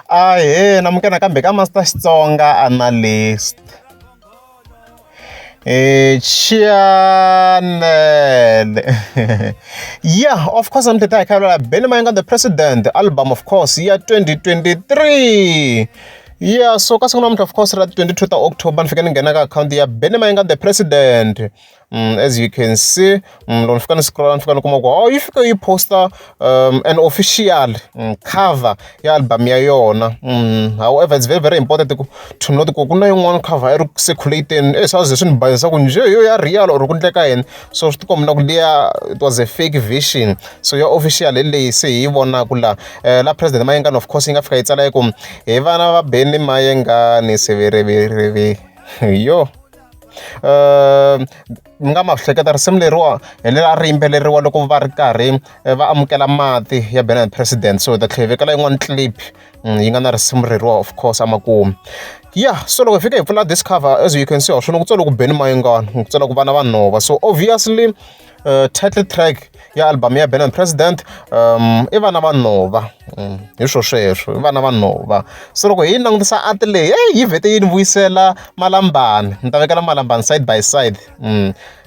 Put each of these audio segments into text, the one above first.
Ahee namukela nakambe ka Master Xitsonga Analyst channel yeah of course I'm teta hi kha Benny Mayengani the President album of course ya 2023 yeah so ka siku namuntlha of course ra 22 ta October ni fike ni nghena ka akhawunti ya Benny Mayengani the President as you can see loko ni fika ni scroll ni fika ni kuma ku oh yi fike yi posta an official cover ya album ya yona however it's very very important ku to note ku ku na yin'wana cover yi ri circulating e swa ze swi ni bayisa ku njhe yo ya real or ku ndleka yini so swi tikomba na ku liya it was a fake version so ya official hi leyi se hi yi vonaka la la president Mayengani of course yi nga fika yi tsala yi ku hi vana va Benny Mayengani severevere yo mi nga ma hleketa risimu leriwa hi leri a ri yimbeleriwa loko va ri karhi va amukela mati ya Benny President so hi ta tlhela hi vekela yin'wana clip yi nga na risimu reriwa of course emakumu ya so loko hi fika hi pfula this cover as you can see wa swona ku tsala ku Benny Mayengani ku tsala ku vana va nhova so obviously title track ya album ya Benny President i vana va nhova hi swo sweswo i vana va nhova so loko hi yi langutisa art leyi heyi yi vhete yi ni vuyisela malambani ni ta vekela malambani side by side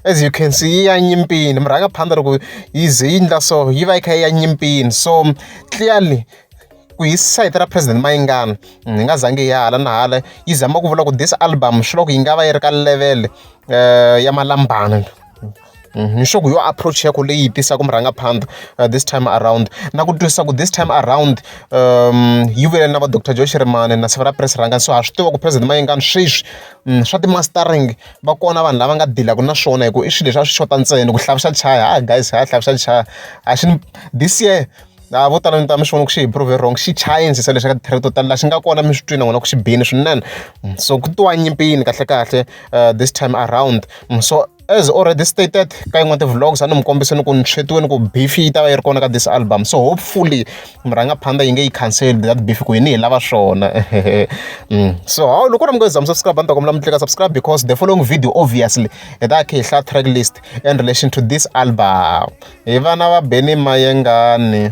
as you can see yi ya nyimpini murhangaphandle loko yi ze yi endla so yi va yi kha yi ya nyimpini so clearly ku hi sayiti ra president Mayengani hi nga zangi hi ya hala na hala yi zama ku vula ku this album swi loko yi nga va yi ri ka level ya malambani ni sure ku yo approach ya ku leyi tisaka murhangaphandle this time around na ku twisisa ku this time around yi vuyele na va Dr Joe Shirimani na Siva ra Press Rhangani so ha swi tiva ku president Mayengani sweswi swa ti-mastering va kona vanhu lava nga dilaka na swona hi ku i swilo leswi a swi xota ntsena ku hlava xa chaya ha guys ha hlava xa chaya a xi this year a vo tala mi ta mi swi vona ku xi hi prove wrong xi chayisisa leswi ka ti-track to tala laha xi nga kona mi swi twini na n'wina ku xi bini swinene so ku tiwa nyimpini kahle kahle this time around so as already stated ka yin'wana ti-vlogs a ni mi kombisa ni ku ni tshwetiwe ni ku beef yi ta va yi ri kona ka this album so hopefully murhangaphandha yi nge yi cancel that beef ku hini hi lava swona so hawu loko ri mi nga zama subscribe a ni ta kombela mi tlika subscribe because the following video obviously hi ta kha hi hlaya track list in relation to this album hi vana va Benny Mayengani.